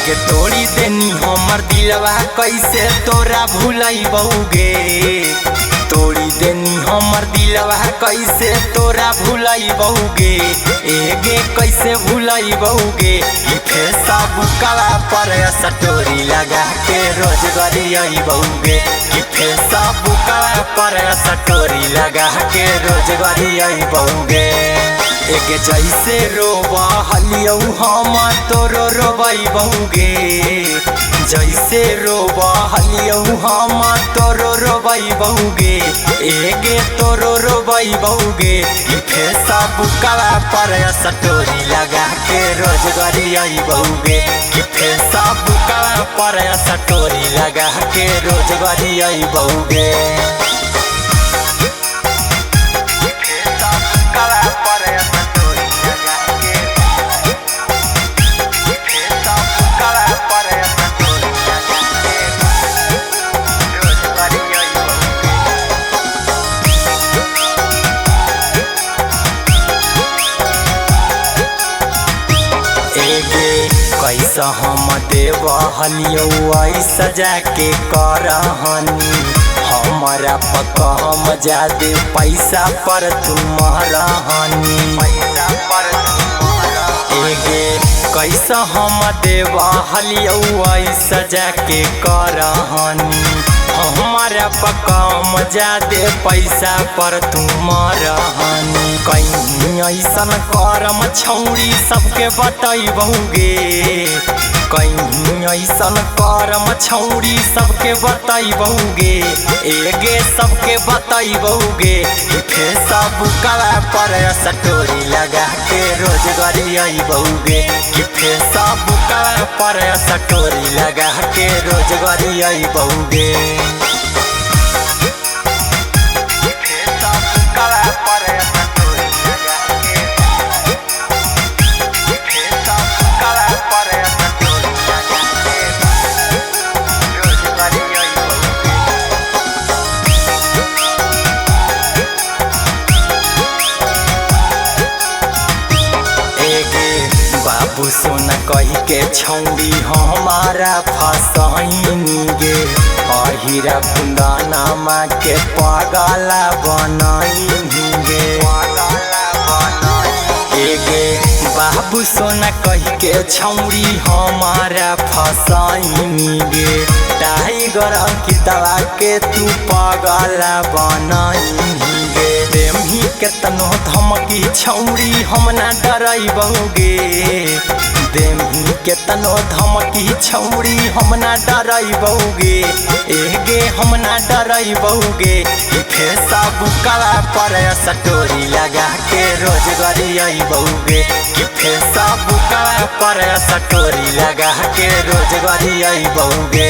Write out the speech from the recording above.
एगे तोड़ी देनी हमर दिलवा कैसे तोरा भुलैबौगे। तोड़ी देनी हमर दिलवा कैसे तोरा भुलैबौगे। एगे कैसे भुलैबौगे। फेसबुकवा पर स्टोरी लगा के रोज गरियैबौगे। फेसबुकवा पर स्टोरी लगा के रोज गरियैबौगे। एगे जैसे रोबा हलियौ हम तोरो रोबैबौगे। जैसे रोबा हलियौ हम तोरो रोबैबौगे। एगे तोरो रोबैबौगे। फेसबुकवा पर स्टोरी लगा के रोज गरियैबौगे। फेसबुकवा पर स्टोरी लगा के रोज गरियैबौगे। कैसा हम देव हलियौ सजा के करहनी। हमारा पक हम जादे पैसा पर तुम रहनी। एगे कैसा हम देव हलियौ सजा के करहनी। हमारा पक हम जादे पैसा पर तुम रहनी। कहीं ऐसन करम छौड़ी सबके बतैबौगे। कहीं ऐसन करम छौड़ी सबके बतैबौगे। एगे सबके बतैबौगे। फेसबुकवा पर स्टोरी लगा के रोज गरियैबौगे। फेसबुकवा पर स्टोरी लगा के रोज गरियैबौगे। बाबू सोना कही के छौड़ी हमारा फसैनी गे। अहिरा कुंदना माँ के पगला बनैनी गे। एगे बाबू सोना कही के छौड़ी हमारा फसैनी गे। टाइगर अंकितवा के तू पगला बनैनी गे। देमही केतनो धमकी छौड़ी हम ना डरैबौगे। देमही केतनो धमकी छौड़ी हम ना डरैबौगे। एगे हम ना डरैबौगे। फेसबुकवा पर स्टोरी लगा के रोज गरियैबौगे। फेसबुकवा पर स्टोरी लगा के रोज गरियैबौगे।